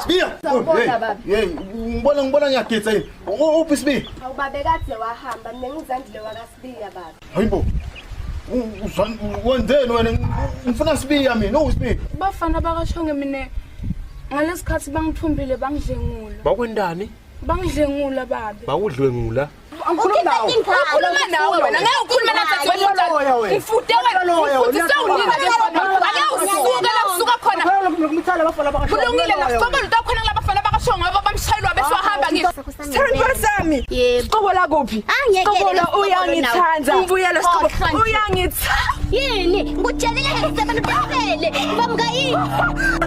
Sibiya. Sawubona, baba. Hey, ngibona ngiyagitsa yini. Uphi Sibiya? Awu babe kade wahamba mina ngizandile wakaSibiya baba. Hayibo. Wenzeni wena? Ngifuna Sibiya mina, uSibiya. Bafana bakashonge mina ngalesikhathi bangithumbile bangidlengula. Bakwendani? Bangidlengula babe. Bakudlwengula. Angikhulumi nawe. Ukhuluma nawe wena ngeke ukhulume Loya nathi wena. ngifute wena Loya wena. ngifute sewuningi ke mfana ake usuke la usuka khona kulungile la sicobela utakhona kulabafana bakashongo ngoba bamshayelwa bese wahamba ngisho Sithandwa sami. Yebo. Sicobola kuphi? Angiyekele Sicobola Sicobola uyangithanda. nawe. Ngibuyela Sicobola. Oh, hlanje. Uyangithanda. Yini? Ngikutshelile ngisebenzisa utabele. Bamka yini?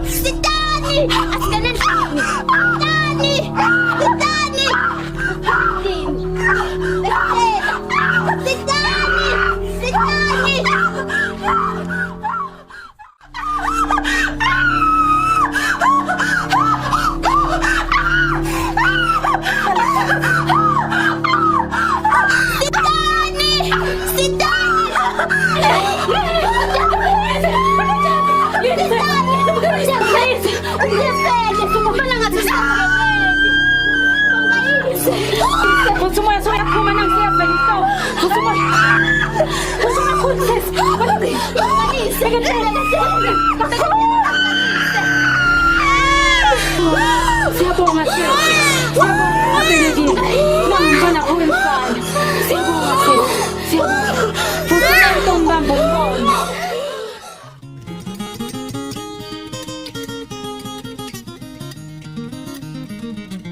Sitani! Asingene endlini. Sitani! Sitani! Sitani! Sitani! Sitani! Sitani! Sitani! Futhi umoya soyaphuma nangisiyavela inhloko. Futhi umoya. Futhi umoya khulu sesi. Siyabonga sesi. Siyabonga abelekile. Nangibona owemfana. Siyabonga sesi. Siyabonga. Futhi utombamba umbona.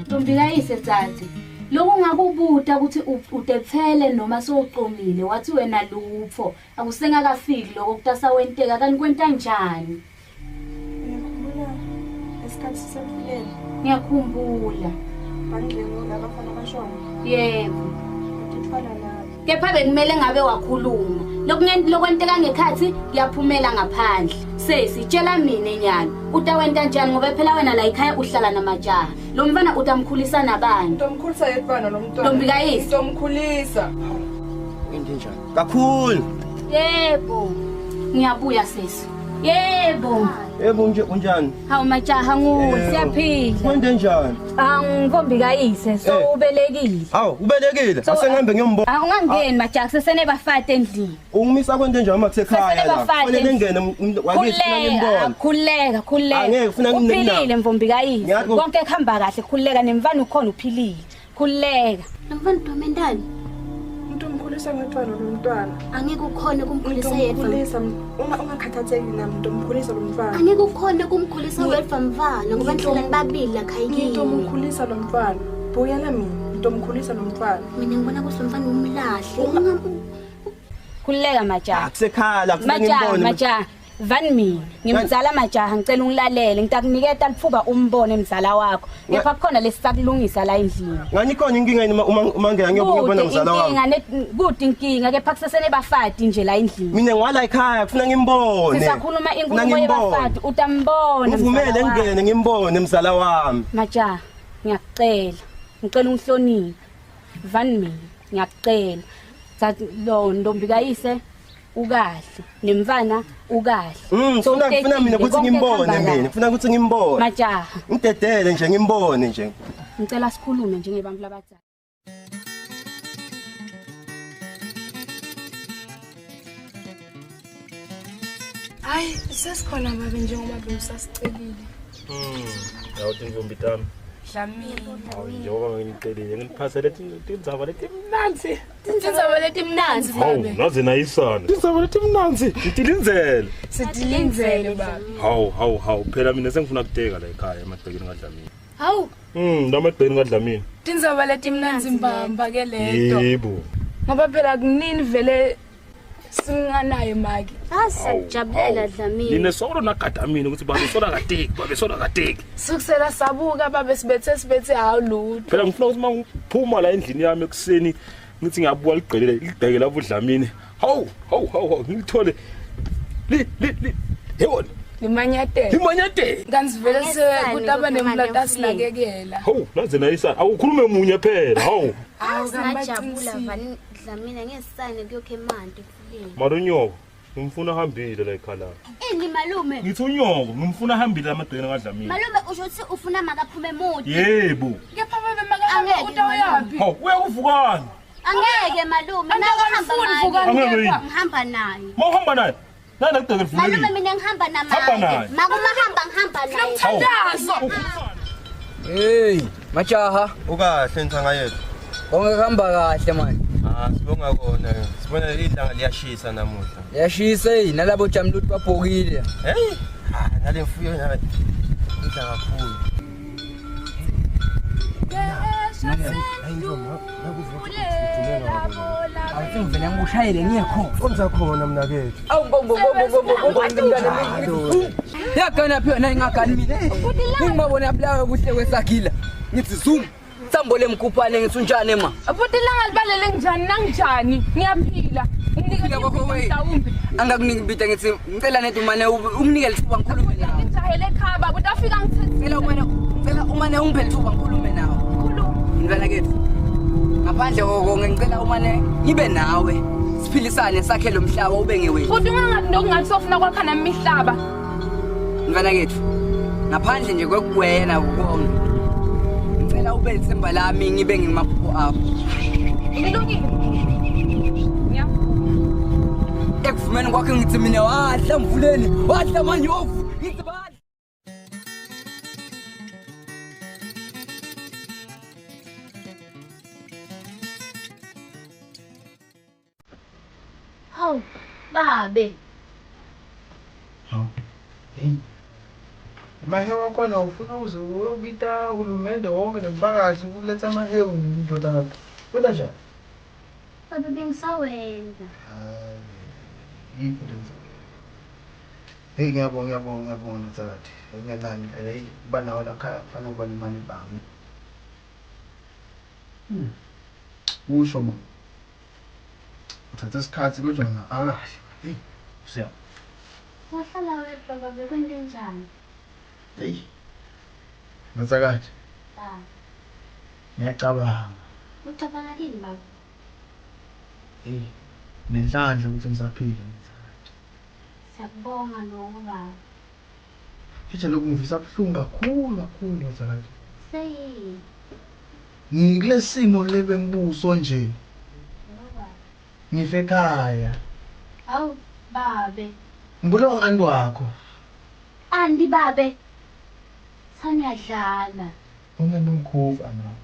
Ntombikayise tsatsi lokungakubuta ukuthi utethele noma sowuqomile wathi wena lutho akusengakafiki lokho kutasawenteka kanti kwenta njani? Ngiyakhumbula ngesikhathi sisemfuleni. Ngiyakhumbula. Bangidlengula abafana bashona. Yebo. Ngithwala nabo. Kepha bekumele ngabe wakhuluma. Lokwenteka ngekhathi kuyaphumela ngaphandle. Sesi tshela mina nyalo utawenta njani ngoba phela wena la ekhaya uhlala namajaha. Lo mfana utamkhulisa nabantu. Ntomkhulisa yedwana lo mntwana. Ntombikayise. Ntomkhulisa. Into enjani? Kakhulu. Yebo. Ngiyabuya sesi. Yebo. Yebo nje unjani? Hawu majaha nguwe Yebo. siyaphila. Kwente njani? Angibombi kayise so Eh. ubelekile. Hawu ubelekile. So, Asengihambe ngiyombona. Awungangeni majaha sesene bafate endlini. Ungimisa kwente njani uma kusekhaya la? Sesene Kufanele ngene wakithi funa ngimbone. Khuleka, khuleka. Angeke, ufuna Uphilile mvumbi kayise. Ngiyazi Konke kuhamba kahle khuleka nemfana ukhona uphilile. Khuleka. Mfana Domendani, Ntomkhulisa ngedwana lo mntwana. angeke ukhone kumkhulisa yedwa. Ntomkhulisa ungakhathatheki nami ntomkhulisa lo mntwana. Angeke ukhone kumkhulisa wedwa mfana ngoba nihlala nibabili la khaya kini. Ngitomkhulisa lo mntwana. Buyela mina, ngitomkhulisa lo mntwana. Mina ngibona ukuthi lo mfana umlahle. Khuleka majaha. Akusekhaya la kufuna Majaha, ngimbone. majaha. Vani mina, ngimzala majaha ngicela ungilalele, ngitakuniketa lithuba umbone mzala wakho. Kepha kukhona lesisakulungisa la endlini. Ngani ikhona inkinga yini uma ngena ngiyobona Kude mzala wami? inkinga kude inkinga kepha kusesene bafati nje la endlini. Mina ngwala ekhaya kufuna ngimbone. Sisakhuluma Funa inkulumo ngimbone. yebafati utambona. Ngivumele mzala wakho. ngingene ngimbone mzala wami. Majaha, ngiyakucela. Ngicela ungihloniphe. Vani mina, ngiyakucela. Thathi lo ntombi kayise ukahle, nemfana ukahle. So, Ngifuna mina ukuthi konke ngimbone kuhamba mina. kahle. Ngifuna ukuthi ngimbone. Majaha, Ngidedele nje ngimbone nje. ngicela sikhulume njengebantu labadala. Hayi, sesikhona babe njengoba bewusasicelile. Yawu tintombi tami. Dlamini. Hawu njengoba nginicelile nginiphasele tindzaba letimnandzi. Tindzaba letimnandzi Hawu babe. naze nayisana. Tindzaba letimnandzi. Ngitilindzele. Sitilindzele babe. Hawu hawu hawu phela mina sengifuna kuteka la ekhaya emagcekeni kaDlamini. Hawu, Lamagcekeni kaDlamini. tindzaba letimnandzi mbamba ke leto. Yebo. Ngoba phela kunini vele singanayo maki. Asijabulela Dlamini. Nine solo nagada mina ukuthi babe sola kateki, babe sola kateki. Sukusela sabuka babe sibethe hawu lutho. Phela ngifuna ukuthi mangiphuma la endlini yami ekuseni ngithi ngiyabuka ligqelele ligceke lapho uDlamini. Hawu hawu hawu ngilithole. Li li li. Yebona. Limanyatela. Limanyatela. Kanti vele Angesani sekutaba ukuthi nemlata manje sinakekela. Hawu naze nayisana. Awukhulume munye phela. Hawu. Hawu Singajabula kanti vani Dlamini angesane kuyokhe emanti emfuleni. Malunyoko. Ngimfuna ahambile la ekhaya lami. Ini malume? Ngithi unyoko ngimfuna ahambile lamadokeni kaDlamini. Malume usho ukuthi ufuna makaphume emuti. Yebo. Kepha babe makahamba Angeke, utawuyaphi? Hawu uyakuvukani? Angeke malume, Angeke nangihamba angifuni naye. Vukani Angeke kepha. yini? Ngihamba naye. Mawuhamba naye. Nani akudokeni Malume vulekile. mina ngihamba Hamba naye. namake. Makumahamba ngihamba naye. Mthandazo. Hey, majaha, Ukahle nthanga yethu. konke kuhamba kahle manje. Ah, sibonga kona. Sibona ilanga liyashisa namuhla. Liyashisa hey, nalabo jamluthu babhokile. Hey, ah, nale mfuyo na idla kakhulu. Awuthi ngivele ngikushayele ngiye khona. Umza khona mna kethu. Awu mbombo mbombo mbombo mbombo. Yagana phi yona ingagani mina. Ngibabona bulawe kuhle kwesagila. Ngithi zoom. Sambole mkhuphane ngithi unjani ma? Futhi ilanga libalele njani nangjani? Ngiyaphila. Unginike Phila kwakho impilo we. mhlawumbe. Angakuniki impilo ngithi ngicela nethi umane unginike lithuba ngikhulume nawe. Ngijahele ekhaya baba utafika ngithethile. Ngicela umane ungiphe lithuba ngikhulume nawe. Khuluma. Mntwana kethu. Ngaphandle koko ngicela umane ngibe nawe. Siphilisane sakhe lo mhlaba ube ngewethu. Futhi ungangathi nokungathi sofuna kwakha nami imihlaba. Mntwana kethu. Ngaphandle nje kwekuwena konke. Ngicela ube lithemba lami ngibe ngimaphupho akho. Ngilungile. Ngiyavuma. Ekuvumeni kwakhe ngithi mina wahla mvuleni, wahla manyovu. Ngithi badla. Hawu, babe. Hey. Mahewu akhona ufuna uze uyobita uhulumende wonke nemphakathi ukuletha amahewu ndodana. Kwenta njani? Babe bengisawenza. Hayi, yikho lenza. Hey ngiyabonga ngiyabonga ngiyabonga Ntsakade. Ngenani hey kuba nawe la khaya kufanele ukuba nemali ebhange. Usho ma. Uthatha isikhathi kodwa na akahle. Hey, siya. Wahlala wedwa babe kwente njani? Hey. Ntsakade, Babe. ngiyacabanga. Ucabanga kini baba? Hey, nenhlanhla ukuthi ngisaphila Ntsakade. Siyakubonga lokho baba. Nje lokhu ngivisa buhlungu kakhulu kakhulu Ntsakade. Seyini? Ngikulesimo lebengibuso nje. Yebo baba. Ngife ekhaya. Hawu babe. Ngibulawa nganti wakho. Andi babe. Saniyadlala. Ungenomkhuba nawe.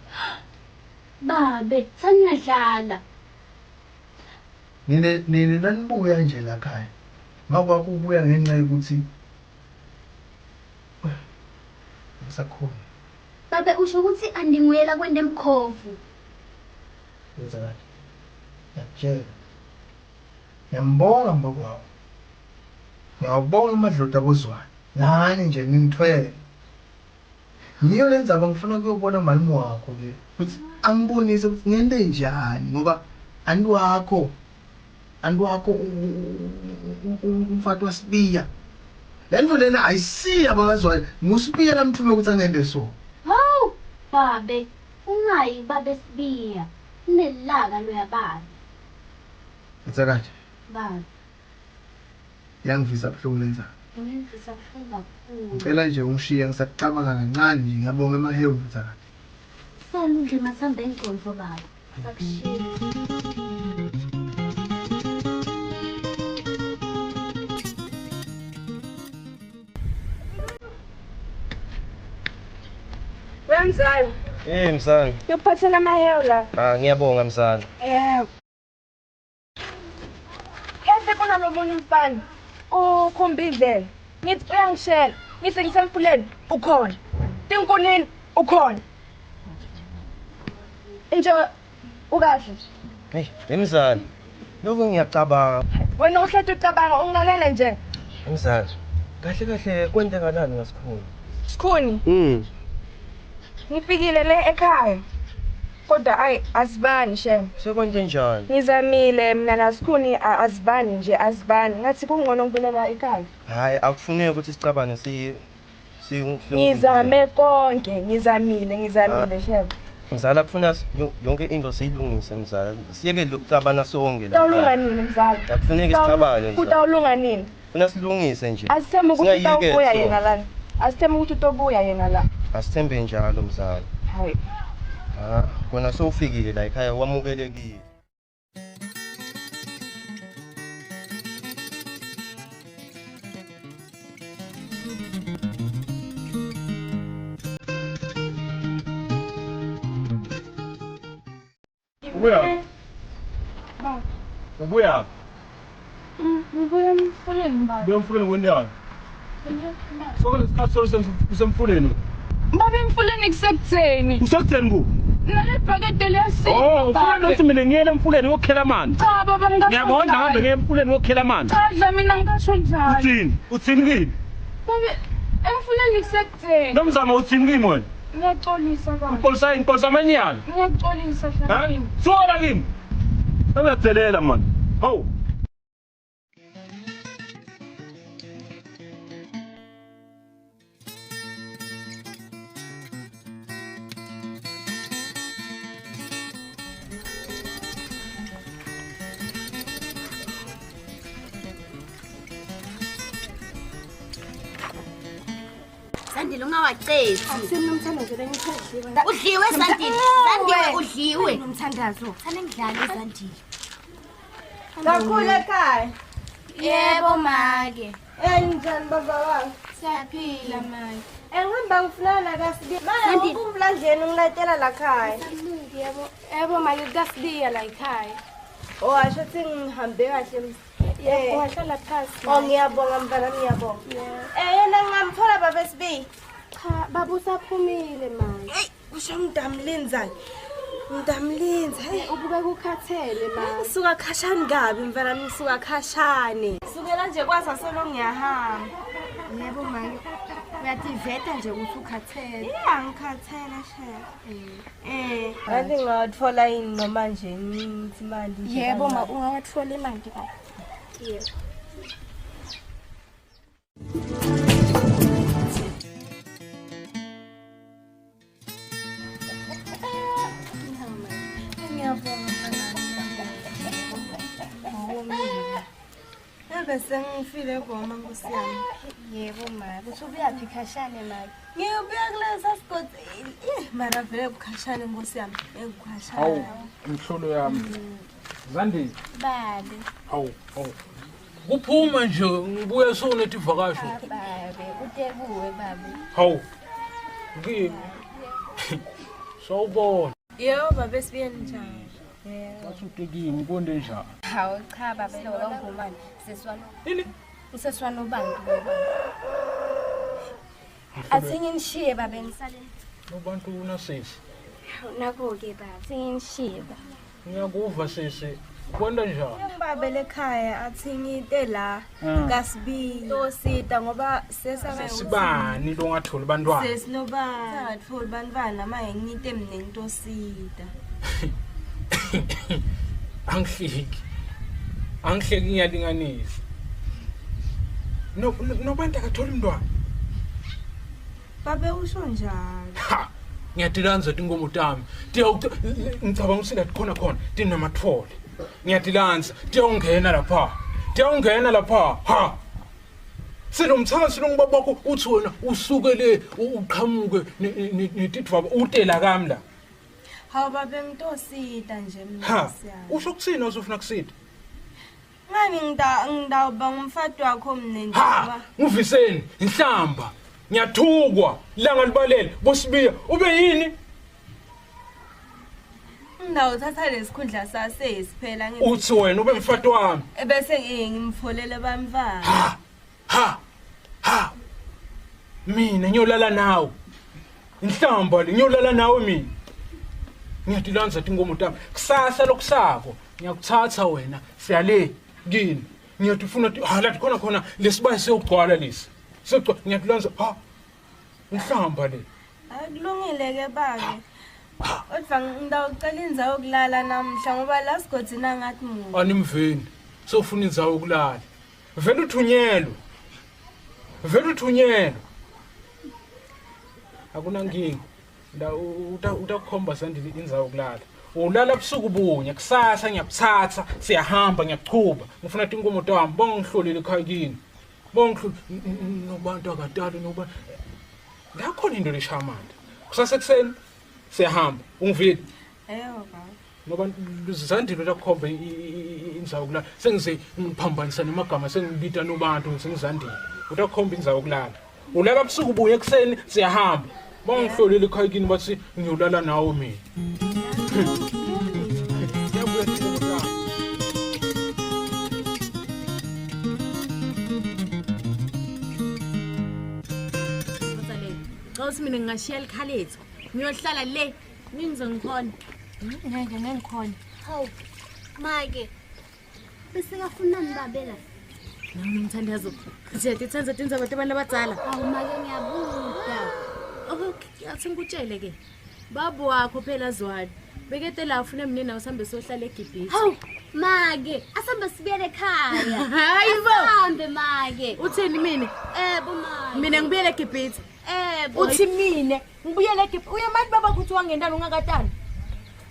Babe, saniyadlala. Nine nine nanibuya nje la khaya. Makwakho ubuya ngenxa yokuthi ngisakhona. Babe usho ukuthi andinguyela kwende mkhovu. Yenza kahle. Ngiyakutshela. Ngiyambonga mboko wakho. Ngiyawubonga amadloda abozwane. Nani nje ningithwele. Ngiyo le ndzaba ngifuna kuyobona malume wakho ke. Ukuthi angibonise ukuthi ngente njani ngoba anti wakho anti wakho umfati waSibiya. Le nto lena ayisiya abakazwane. NguSibiya lamthume ukuthi angente so. Hawu babe, ungayi babe Sibiya. Unelaka loya babe. Ntsakade, Babe, iyangivisa buhlungu le ndzaba. ungenzisa buhlungu kakhulu. Ngicela nje ungishiye ngisacabanga kancane nje ngiyabonga emahewu Ntsakade. Sami nje mathambo engqondo baba. Sakushiya. Wemzala, Eh msana. ngikuphathela amahewu la. Ah, ngiyabonga msana. Yebo. Kepha kunalomunye umfana ukhomba indlela. Ngithi uyangishela, ngithi ngisemfuleni ukhona. Tinkunini ukhona. Nje ukahle. Hey, msana. Lokho ngiyacabanga. Wena uhlezi ucabanga ungilalele nje. Msana. Kahle kahle kwenzakalani ngasikhulu? Sikhuni. Ngifikile le ekhaya. Kodwa ayi asibani shem. Sekwenze njani? Ngizamile mina nasikhuni asibani nje asibani. Ngathi kungcono ngibulela ekhaya. Hayi, akufuneki ukuthi sicabane si si Ngizame konke, ngizamile, ngizamile shem. Mzala kufuna yonke into siyilungise mzala. Siyeke lokuxabana sonke la. Utawulunga nini mzala? Akufuneki sixabane mzala. Utawulunga nini? Funa silungise nje. Asithembe ukuthi Singayiyekeli utawubuya sonke. yena lana. Asithembe ukuthi utobuya yena la. Asithembe njalo mzala. Hayi. Ah, kona sowufikile la ekhaya wamukelekile. Ubuya. Ubuya. Ngibuya emfuleni baba. Ubuya emfuleni kwendani? Sonke lesikhathi solo usemfuleni. Baba emfuleni kusekutheni? Usekutheni ku? Nale bhakede liyasika. Oh, ufuna ukuthi mina ngiyele emfuleni ngokukhela amanzi. Cha baba ngingasho. Ngiyabona ngihambe ngiye emfuleni ngokukhela amanzi. Cha dla mina ngingasho njalo. Uthini? Uthini kimi? Baba emfuleni kusekutheni? Nomzamo uthini kimi wena? Ngiyaxolisa baba. Uxolisa yini? Uxolisa amanyala. Ngiyaxolisa Ha? Dlamini. Suka kimi. Uyadelela man. Hawu. Sandile ungawaceli. Akusemnomthandazo bengithadliwa. Udliwe Sandile. Sandile udliwe. Nomthandazo. Sale ngidlale Sandile. Kakhulu ekhaya. Yebo make. Eh njani baba wami? Siyaphila make. Eh ngihamba ngifuna la kaSibiya. Manje Sandile. ukumlandleni ngilatela la khaya. Yebo, yebo make kukasibiya la ekhaya. Oh asho ukuthi ngihambe kahle. Yebo, wahlala phasi. Oh ngiyabonga mntana ngiyabonga. Eh yena ngingamthola baba Sibiya. Cha, baba usaphumile manje. Hey, kusho mntamlinza. Mntamlinza. Hey, Ubukeka ukhathele manje. ngisuka khashane kabi mfana ngisuka khashane. Sukela nje kwasa solo ngiyahamba. Yebo make. Uyativeta nje ukuthi ukhathele. Yeah, ngikhathele shef. Eh, ngathi ngawathola yini noma nje ngithi manje. nje Yebo ma kancane. ungawathola imali baba. Yebo. Ngiyabonga mfana. Ebe sengifile goma nkosi yami. Yebo ma, kuthi ubuyaphi khashane make. Ngiyobuya kulesa sigodi. Eh, mara vele kukhashane nkosi yami. Ekukhashane. Hawu, imhlolo yami. Zandile. Babe. Hawu, hawu. Kuphuma nje ngibuya sonethi ivakasho. Babe, utekuwe babe. Hawu. Kimi. Sawubona. Yebo baba sibiya njani? Wathi utekimi konde njani? Hawu cha baba lo wangumani seswano. Ini? Useswano bantu baba. Athi nginishiye babe ngisale. Nobantu unasisi. Hawu nako ke baba, singinishiye baba. Ngiyakuva sisi. Kwenda njani? Ngibabele ekhaya athi ngite la Mm. kaSibiya. Tosita ngoba sesaba Sibani lo ngatholi bantwana? Sesinoba sangatholi bantwana manje ngite mina ngitosita. Angihleki. Angihleki ngiyalinganisa. No nobantu akatholi umntwana. Babe usho njalo. Ha! Ngiyadilanza tinkomo tami. Ngicabanga ukuthi la khona khona tinamathole. Ngiyadilanza tiyawungena lapha. Tiyawungena lapha. Ha! Sinomthansi longibabakho uthi wena usuke le uqhamuke netidvwaba utela kami la. Hawu babe ngitosita nje mina Ha! nkosi yami. Usho kuthini osufuna kusita? Ngani ngidawuba ngumfati wakho mina nje Ha! ngoba Uviseni inhlamba. Ngiyathukwa langa libalele bosibiya ube yini? ngidawuthatha lesikhundla sasesi phela ngithi Uthi wena ube mfati wami. ebese ngimfolele bamfana. Ha! Ha! Mina ngiyolala nawe. Inhlamba le ngiyolala nawe mina. Ngiyadilanza tinkomo tami. Kusasa lokusako ngiyakuthatha wena siyale kini. Ngiyathi ufuna ha lathi khona khona lesibayi siyogcwala lesi. Siyogcwala ngiyadilanza ha. Inhlamba le. Akulungile ke babe. Kodwa ngidawucela indzawo yokulala namuhla ngoba la sigodzini angathi muntu. Animveni. Sofuna indzawo yokulala. Vele uthunyelwe. Vele uthunyelwe. Akunankinga. Utakukhomba Zandile indzawo yokulala. Ulala busuku bunye kusasa ngiyakuthatha siyahamba ngiyakuchuba ngifuna tinkomo tami bangihlolele ekhaya kini. Bangihlole nobantu akatali noba la khona into leshamanda. Kusasa ekuseni siyahamba ungivile. Yebo baba. Ngoba Zandile utakukhomba indzawo yokulala sengize ngiphambanisa nemagama sengibita nobantu sengizandile. Utakukhomba indzawo yokulala. Ulala busuku buye ekuseni siyahamba. Bangihlolele ekhaya kini bathi ngiyolala nawe mina. Siyabuya tinkomo tami. Xa uthi mina ngingashiya likhalethu ngiyohlala le ngingize ngikhona. Ngeke ngeke ngikhona. Hawu, make. Besingafunani babe la? Nami umthandazo. Siyatithanza tindzaba tabantu abadzala. Hawu make ngiyabuda. Okay, athi ngikutshele ke. Babu wakho phela Zwane. Bekete la ufuna mina nawe sihambe sohlala eGibhithe. Hawu, make, asambe sibuyele ekhaya. Hayi bo. Asambe make. Uthini mina? Ebo make. Mina ngibuyele eGibhithe. Ebo. Uthi mina ngibuyele eGibhithe. Uyamani baba kuthi wangendana ungakatani?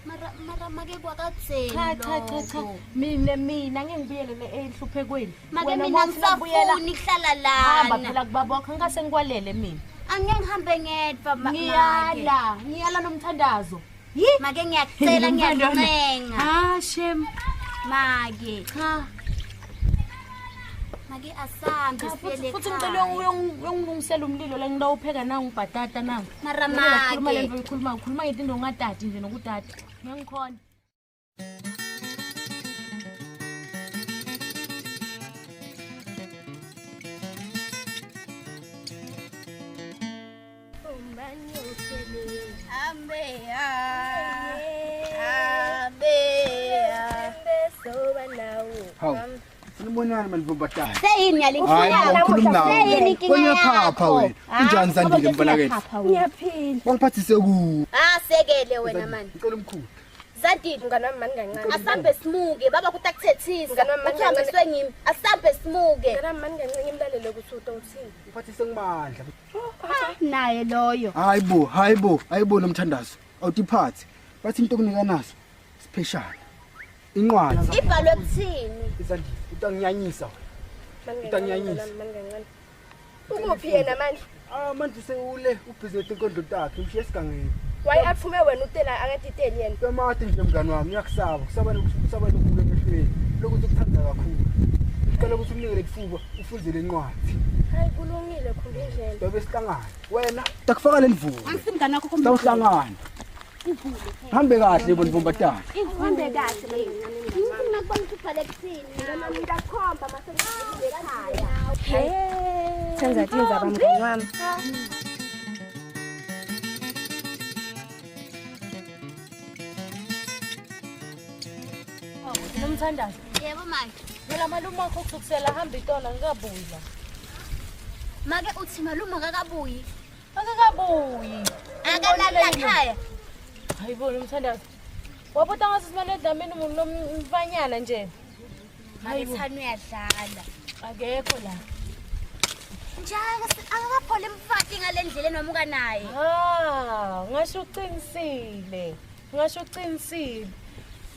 Mara mara make kwakatseni. Cha cha cha cha. Mina mina ngeke ngibuyele le enhluphekweni. Make Wena mina uma ufuna kubuyela, ngisafuni kuhlala Hamba lana. phela kubaba wakho ngingase ngikwalele mina. Angeke ngihambe ngedwa make. Ngiyala, ngiyala nomthandazo. Yi? Make ngiyakucela ngiyakuncenga. Ah shem. Make. Cha. Make asambe Cha, sibuyele futhi futhi ekhaya. ngicela uyongilungisela umlilo la ngilawupheka nangu ubhatata nangu. Mara Ngicela khuluma make. lento oyikhuluma ukhuluma ngento ongatati nje nokutata. Ngikhona. Hawu. Sanibonani manivumbatana. Seyini Hayi bo, ngikhuluma nawe. Seyini inkinga Wena uyaphapha yakho? wena. Unjani Zandile mfana kethu? Ngiyaphila. Wangiphathise ku. Ah sekele wena mani. Ngicela umkhulu. Zandile Mngani wami mani kancane. asambe simuke baba kutakuthethisa. Mngani wami, mani Uthambiswe ngimi. Asambe simuke. Mngani wami mani kancane ngimlalele ukuthi uthini. Ngiphathise ngibandla. Naye loyo. Hayi bo, hayi bo, hayi bo nomthandazo. Awutiphathe. Bathi into okunika naso special. Incwadi. Ibhalwe kuthini? Zandile, utanginyanyisa wena. Mani kancane, Utanyanyisa. mngani wami, mani kancane. Ukuphi yena manje? Ah manje sewule ubhizi ngetinkondo takhe, ushiye esigangeni. Waye aphume wena utela akaditeli yena. Uyamati nje mngani wami, ngiyakusaba, kusaba kusaba nokubuka emehlweni. Lokhu ukuthanda kakhulu. Ngicela ukuthi umnike lelifuba ufunze lencwadi. Hayi kulungile khumba indlela. Dobe sihlangane. Wena takufaka lelivulo. Angisimngani wakho Sawuhlangana. Hambe kahle bo nivumbatana. Uhambe kahle mani kancane. Ngifuna ukubona ukuthi ubhale kuthini. Mngani wami ngiyakukhomba mase ngifike ekhaya. Senza tindzaba mngani wami. Nomthandazo. Yebo make. Phela malume wakho kusukisela hamba itolo ngikabuyi la. Make uthi malume akakabuyi. Akakabuyi. Akalali ekhaya. Hayibo nomthandazo. Wabuta ngathi simane edlamini umuntu lomfanyana nje. Make thani uyadlala. Akekho la. Njalo akakapholi mfati ngalendlela enomuka naye. Ah, ngasho uqinisile. Ngasho uqinisile.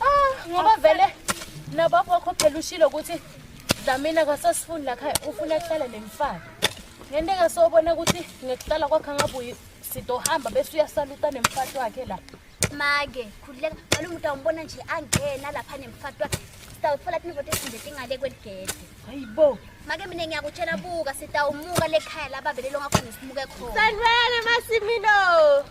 Ah, ngoba vele nababa wakho phela ushilo ukuthi Dlamini akasasifuni la khaya ufuna kuhlala nemfana. Ngenteka sobona ukuthi ngekuhlala kwakhe angabuyi sidohamba bese uyasaluta nemfati wakhe la. Make khululeka malume utawumbona nje angena lapha nemfati wakhe. Sitawutfola tinivoto ezinje tingale kweligede. Hayibo. Make mina ngiyakutshela buka sitawumuka lekhaya lababelelo ngakhona simuke khona. Sanibona Masimilo.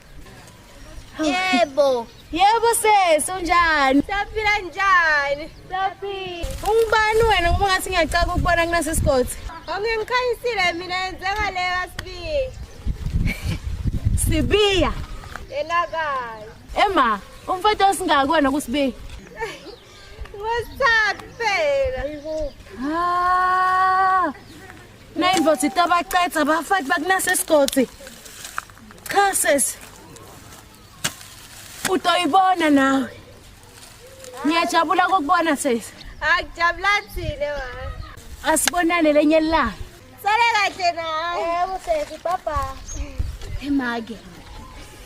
Yebo. Yebo sesi unjani? Saphila njani? Saphila. Ungubani wena ngoba ngathi ngiyacaka ukubona kunasi isigodi? Ongengikhanyisile mina yenzeka le kaSibiya. Sibiya. Yena kanye. Ema, umfati osingaki wena kuSibiya? Ngosithathu phela. Ah. Nayimvothi tabacetha abafati bakunasi isigodi. Cha sesi. Utoyibona nawe. Ngiyajabula ukukubona sesi. Akujabula thina ma. Asibonane lenye ilanga. Sale kahle nawe. Yebo sesi, bye bye. Hey make.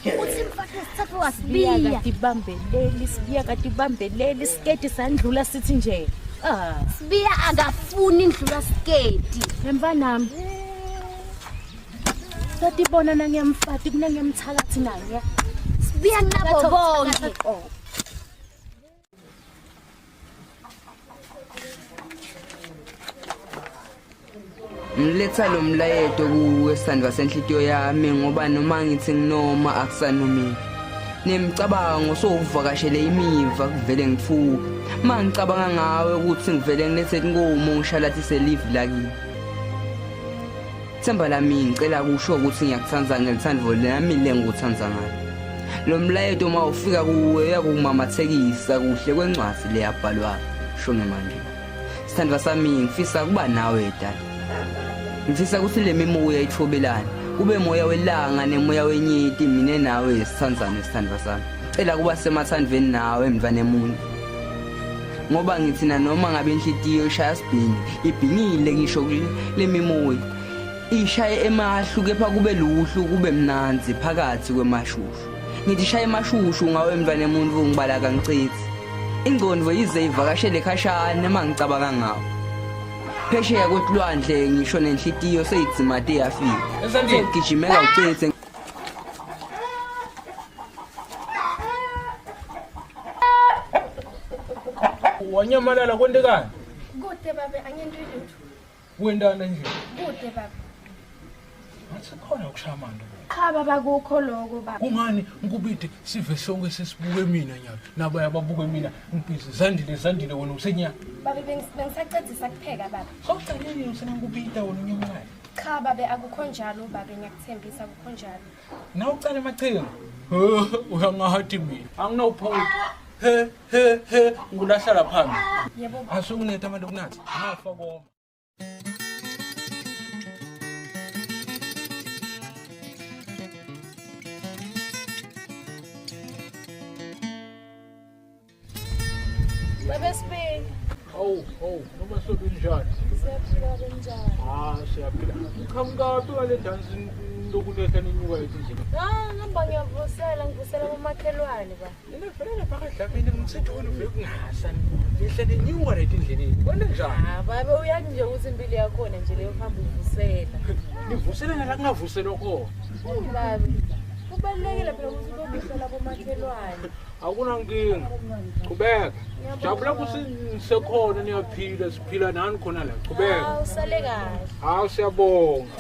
Uthi mfati Umfati wesithathu wasibiya. Sibiya katibambeleli, sibiya katibambeleli, isiketi sandlula sithi nje. Ah. Sibiya akafuni indlula siketi. Emfanami. Satibona nangiyamfati kunangiyamthakathi naye. Sibiya nabo bonke. Ngiletha lo mlayeto kuwe sandva senhlitiyo yami ngoba noma ngithi nginoma akusanomile. Nemicabango sowuvakashele imiva kuvele ngithuke. Ma ngicabanga ngawe ukuthi ngivele ngilethe inkomo ngishalathise live lakini. Themba lami ngicela kusho ukuthi ngiyakuthanda ngelithando lami lengikuthanda ngalo. Lo mlayeto uma ufika kuwe uyakumamathekisa kuhle kwencwadi leyabhalwa shonge manje. Sithandwa sami ngifisa kuba nawe dali. Ngifisa ukuthi le mimoya ithobelane. Kube moya welanga nemoya wenyeti mina nawe sithandzane sithandwa sami. Cela kuba semathandweni nawe mntwana emuntu. Ngoba ngithi na noma ngabe inhlitiyo ishaya sibhini ibhinile ngisho le mimoya. Ishaye emahlu kepha kube luhlu kube mnandzi phakathi kwemashushu. Ngithi shaya emashushu ngawe mntwana emuntu ngibala kangichithi. Ingqondo yize ivakashele khashana uma ngicabanga ngawo. Phesheya kwetilwandle ngisho nenhlitiyo seyidzimate yafika. Sengigijimela ucithe Wanyamalala kwentekani? Kude babe angento ilutho. Wendana nje. Kude baba. Ngathi khona ukushaya amanti. Cha baba kukho lokho baba. Kungani ngikubide sive sonke sesibuke mina nyalo. Nabaya babuke mina ngibhizi zandile zandile wena usenyana. Babe bengisacedisa kupheka baba. Sawucaleni usenangikubida wena unyamalayo. Cha babe akukho njalo babe ngiyakuthembisa akukho njalo. Nawe ucala emachinga. Uyangahathi mina. Anginawuphawuthi. He he he ngulahlala phambi. Yebo. Asukunetha abantu kunathi. Ngafa koma. Babe Sibili. Hawu, hawu, noma sokunjani? Siyaphila benjani? Ah, siyaphila. Qhamukaphi ngale dance lokulehla ninyuka etindlini? Ah, ngihamba ngiyavusela, ngivusela bomakhelwane ba. Mina vele lapha kaDlamini ngimthetho wena uvele kungasa. Ngihle ninyuka la etindleleni. Kwente njani? Ah, babe uyazi nje ukuthi impilo yakhona nje leyo hamba uvusela. Nivusela nala kungavuselwa khona. Hayi babe. Kubalulekile phela ukuthi ubovusela bomakhelwane. Akunankinga. Qhubeka. Jabula ukuthi nisekhona niyaphila siphila nani khona la. Qhubeka. Ah, usale kahle. Hawu siyabonga.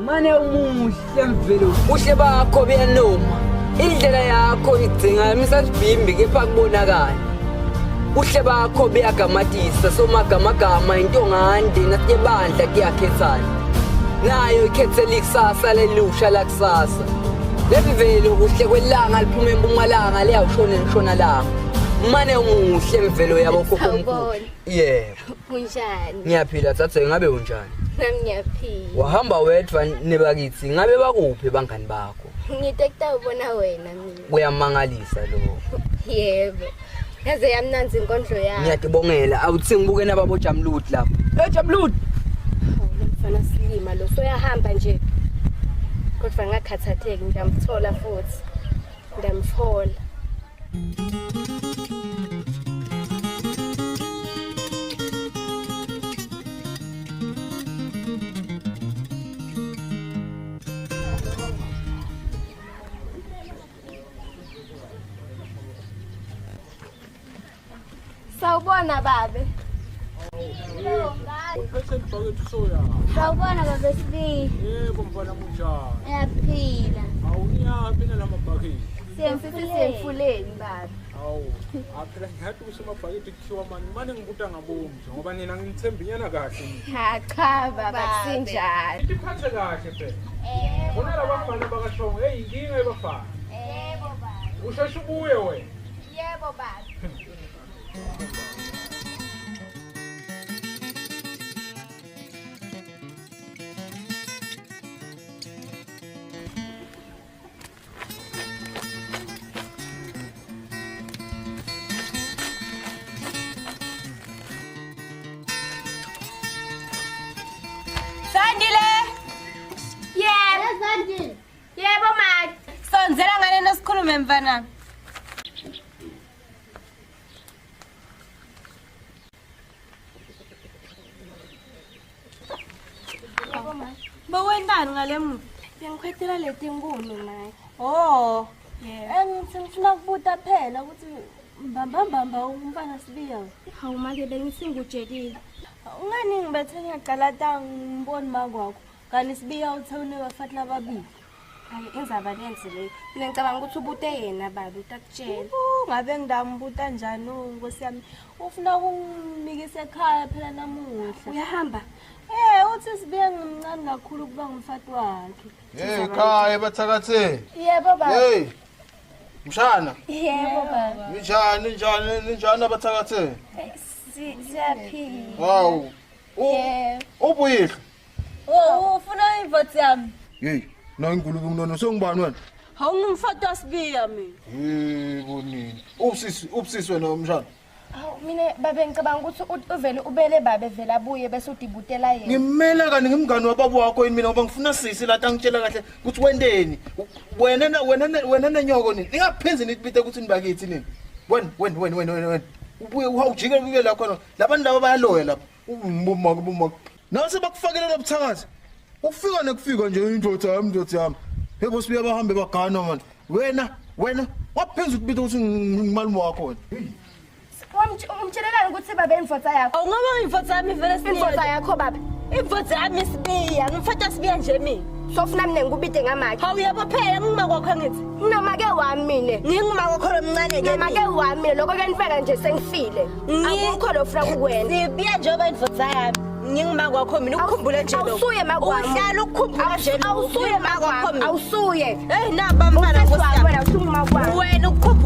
Mane umuhle mvelo ubuhle bakho buyanoma indlela yakho igcinga misasibhimbi kepha kubonakala ubuhle bakho buyagamatisa somagamagama intongande nasebandla kuyakhethana nayo ikhethela ikusasa lelusha lakusasa lemvelo kuhle kwelanga liphuma empumalanga liyawushona entshonalanga mane umuhle mvelo yabo khokho Sawubona. yebo Kunjani? ngiyaphila tsatse ngabe unjani Nami ngiyaphila. wahamba wedwa nebakithi ngabe bakuphi bangani bakho Ngide kutawubona wena mina. kuyamangalisa lokho Yebo. Yaze yamnanzi inkondlo yakho. ngiyatibongela awuthi ngibuke nababo Jamludi lapha hey Jamludi Hawu, lo mfana silima lo soyahamba nje. Kodwa ngakhathatheki ngiyamthola futhi. Ngiyamthola. Sawubona babe. Uphethe ibhakethe soya. Sawubona babe Sibili. Yebo mfana kunjani? Ngiyaphila. Awuniyaphi nalamabhakethe? Siyemfuleni babe. Hawu, aphela ngiyathi ukuthi amabhakethe kuthiwa mani mane ngibuta ngabomu nje ngoba nina ngithembinyana kahle mina. Ha cha baba kusinjalo. Iphathe kahle phela. Khona labafana bakashongo, hey inkinga ebafana. Yebo baba. Usheshe ubuye wena. Yebo baba. Sikhulume mfana. Bowentani ngale muva? Bengikhwetela letinkuni make. Oh. Yeah. Engithi ngifuna kubuta phela ukuthi mbamba mbamba umfana Sibiya. Hawu make bengithi ngikutshelile. Ungani ngibethe ngiyaqala ta ngiboni makwakho. Kanti Sibiya uthe unebafati lababili. Hayi indzaba lenzi leyo. Mina ngicabanga ukuthi ubute yena babe utakutshela. Ngabe ngidambuta njani nkosi yami. Ufuna ukungimikisa ekhaya phela namuhla. Uyahamba? Uthi Sibiya ngimncane kakhulu kuba ngumfati wakhe. Hey khaya bathakatheni. Yebo baba. Hey. Mshana. Yebo baba. Ninjani ninjani ninjani abathakatheni? Siyaphila. Hawu. Yebo. Ubuyihlo. Oh, ufuna ivothi yami. Hey, na ingulube nginono sengibani wena? Hawu ngumfati waSibiya mina. Yebo nini. Ubusisi ubusisi wena mshana. Hawu mina babe ngicabanga ukuthi uvele ubele babe vele abuye bese udibutela yena. Ngimela kani ngimngani wababa wakho yini mina ngoba ngifuna sisi la angitshela kahle ukuthi wendeni. Wena wena wena nenyoko nini? Ningaphenzi nitibite ukuthi nibakithi nini. Wena wena wena wena wena. Ubuye uhawujike ubuye la khona. Labantu laba bayaloya lapha. Ubumaka ubumaka. Nase bakufakele lobuthakathi. Ufika nekufika nje indoda yami indoda yami. Yebo sibuya bahambe bagana man. Wena wena waphenza ukubita ukuthi ngimalume wakho wena. Umtshelelani ukuthi babe imvotha yakho? Awungaba imvotha yami vele Sibiya. Imvotha yakho baba. Imvotha yami Sibiya, ngimfata Sibiya nje mina. Sofuna mina ngikubide ngamake. Hawu yebo phela ngima kwakho ngithi. Nginamake wami mina. Ngingima kwakho lomncane ke. Nginamake wami mina lokho kuyenzeka nje sengifile. Akukho lo ufuna kukwenza. Sibiya njengoba imvotha yami. Ngingima kwakho mina ukukhumbule nje lokho. Awusuye makwami. Uhlala ukukhumbula nje lokho. Awusuye makwami. Awusuye. Eh naba mfana nkosi yami. Wena usungima kwami. Wena ukukhumbula.